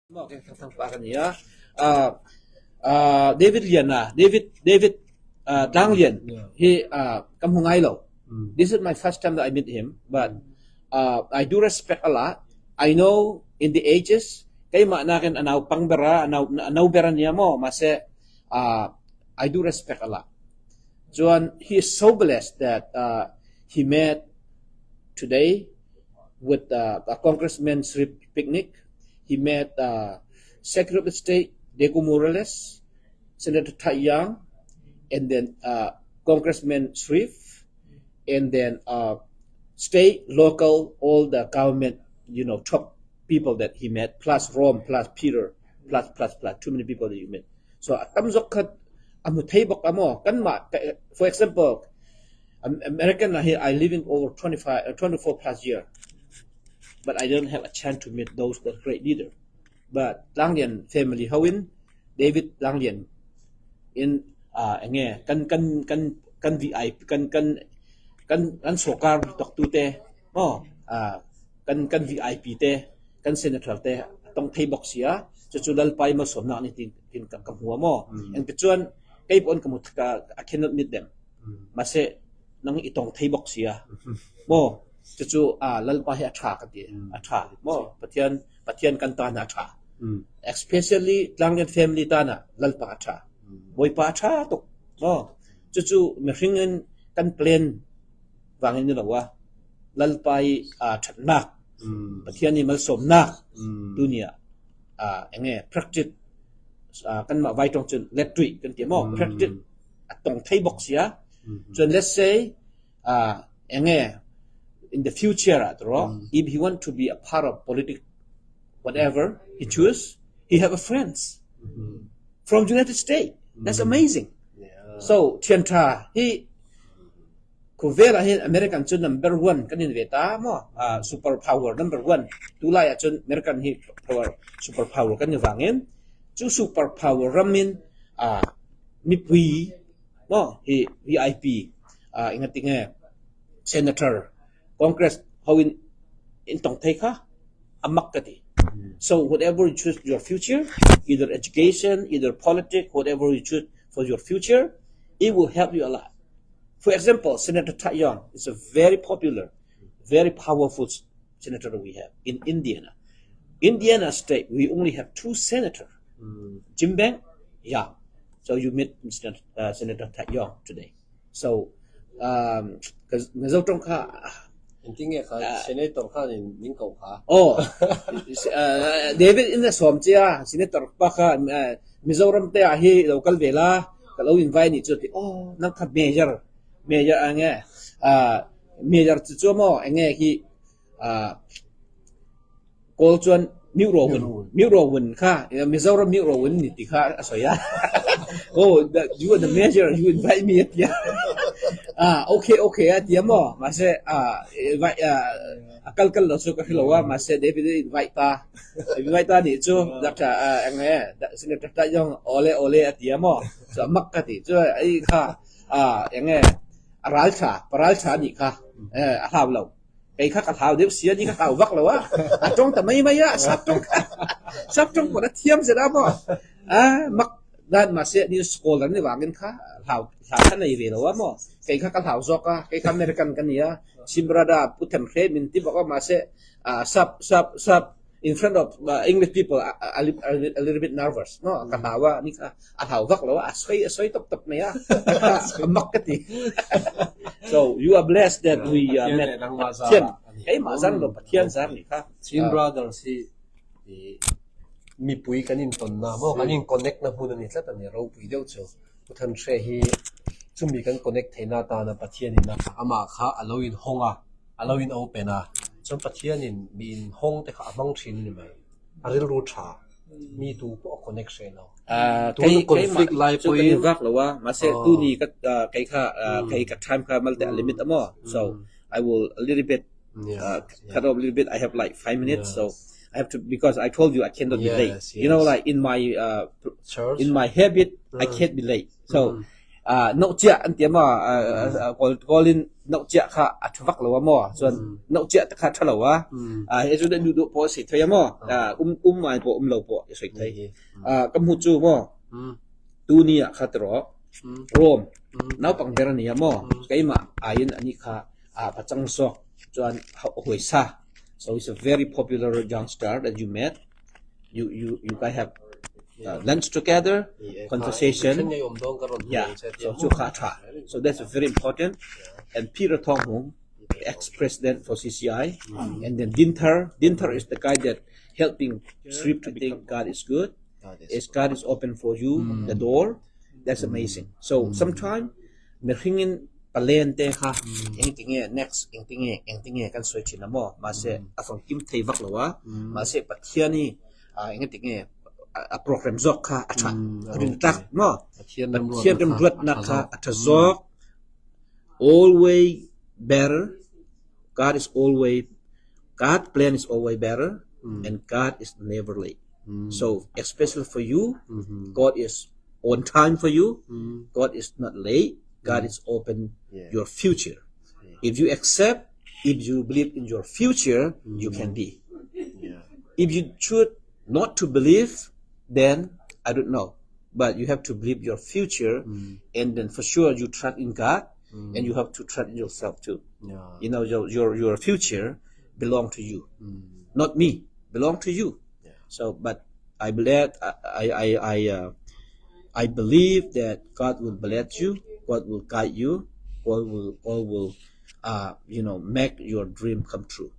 Maw kei thangthang pa ka ni a. Uh, uh, David Lian a David David uh, Tlang Lian hi uh, ka hmu ngai lo. This is my first time that I meet him, but I do respect a lot. I know in the ages keimah nakin a naupang ber a a no ber ania maw mahse I do respect a lot. Chuan he is so blessed that he met today with a congressman Sri Picnic. He met Secretary of State Diego Morales, Senator Todd Young, and then Congressman Shreve, and then state, local, all the government, top people that he met, plus Rome, plus Peter, plus, plus, plus, too many people that you met. So tam zok khat amu thei bak amo kan ma for example American hi I living over 25 24 plus year but I don't have a chance to meet those the great leader but Tlanglian family hoin David Tlanglian in enge kan kan kan kan VIP kan kan kan kan sawrkar tawktu te maw kan kan VIP te kan senator te a tong thei bawk sia cucu Lalpa i malsawmnak nih tin ka ka hmu a maw engti chuan kei pawh ka hmu I cannot meet them mahse nang i tong thei bawk sia maw cucu Lalpa hi a tha ka ti a tha maw Pathian Pathian kan tan a tha especially Tlanglian family tan ah Lalpa a tha Bawipa a tha tuk maw cucu mihring in kan plan vangin ni lo a Lalpa i aa ṭhatnak Pathian i malsawmnak tuni ah enge practice kanmah vai ṭong cun let ṭuih kan ti maw practice a tong thei bawk sia cun let's say enge in the future ah tro if he want to be a part of politics whatever he choose he have a friends from United States that's amazing so thian tha hi Khawvel ah hin American cu number one kan in ve ta maw? Super power number one. Tulai ahcun American hi power super power kan i vang in cu super power ram in mipui maw hi VIP ingatinge senator Congress ho in in tong thei kha amak ka ti. So whatever you choose your future, either education, either politics, whatever you choose for your future, it will help you a lot. For example, Senator Todd Young is a very popular, very powerful senator we have in Indiana. Indiana state, we only have two senators, Jim Banks, Young. So you meet Mr. Senator Todd Young today. So, because Mizo tong kha Engtin nge kha senator khan in min ko kha? Oh, David in a sawm chia senator pa kha Mizoram te ah hi lo kal ve la ka lo invite nih cu ti oh nang kha mayor mayor ange mayor chu chu maw enge hi kawl chuan miu ro wun miu ro wun kha Mizoram miu ro wun ni ti kha a sawi a oh you are the mayor you invite me atia ah okay okay a tia maw mahse invite a kal kal lo chu ka hrelo a mahse David invite ta invite ta nih chu doctor enge senator ta yong ole ole a tia maw chu mak ka ti chu ai kha enge a ral tha paral tha nih kha a hlau lo kei kha ka hlau deuh sia ni ka hlau vak lo a a tong ta mai mai a sap tong sap tong pawh a thiam zet a maw a mak dan mahse ni scholar ni wangin kha hlau hlau kha nei ve lo a maw kei kha ka hlau zawk a kei kha American ka ni a Simbrada pu them hre min ti bawk a mahse sap sap sap in front of English people a, a, a little bit nervous no ka hlau a ni kha a hlau vak lo a soi a soi top top mai a a mak ka ti so you are blessed that we met Pathian keimah zan lo Pathian zar ni kha Chin Brothers hi mipui kan intawnna maw kan in connect na hmun a ni tlat a ni ropui deuh chu Pu Thanhre hi chumi kan connect theihna atana Pathianin a amah kha a lo inhawng a a lo in open a chuan Pathianin mi inhawng te kha a hmang thin a ni mai a rilru tha mi tu pawh a connect hreh lo tun conflict lai pawhin vak lo a mahse tu ni ka kei kha kei ka time kha malte a limit a maw so I will a little bit cut off a little bit I have like 5 minutes so I have to because I told you I cannot be late. You know, like in my Church in my habit, I can't be late. So. Noh chiah an ti maw? Kawl kawl in noh chiah kha a ṭha vak lo a maw? Cun noh chiah te kha a ṭha lo a. Hi cu duh duh pawh a si thei a maw? Um um ngai pawh um lo pawh i soi thei. Ka hmu cu maw? Tuni ah kha tiraw Rom naupang ber a ni a maw? Keimah ai in anih kha pacang sawk cun hawi sa. So he's a very popular youngster that you met. You you you guys have lunch together, conversation. Yeah, so cu kha a ṭha. So that's very important. And Peter Thawng Hung, ex-president for CCI, and then Dinthar. Dinthar is the guy that helping Srip to think God is good. Is God is open for you the door. That's amazing. So sometime mihring in palen te kha engtinge next engtinge engtinge kan sawi thin a maw mahse a famkim thei vak lo a mahse Pathian hi engtinge a program zawk kha a tha a rin tlak maw Pathian remruatnak kha a tha zawk always better God is always God plan is always better and God is never late so especially for you God is on time for you God is not late God is open your future if you accept if you believe in your future you can be if you choose not to believe then I don't know but you have to believe your future and then for sure you trust in God and you have to trust in yourself too you know your your your future belong to you not me belong to you so but I believe I I I uh, I believe that God will bless you God will guide you God will God will uh, you know make your dream come true.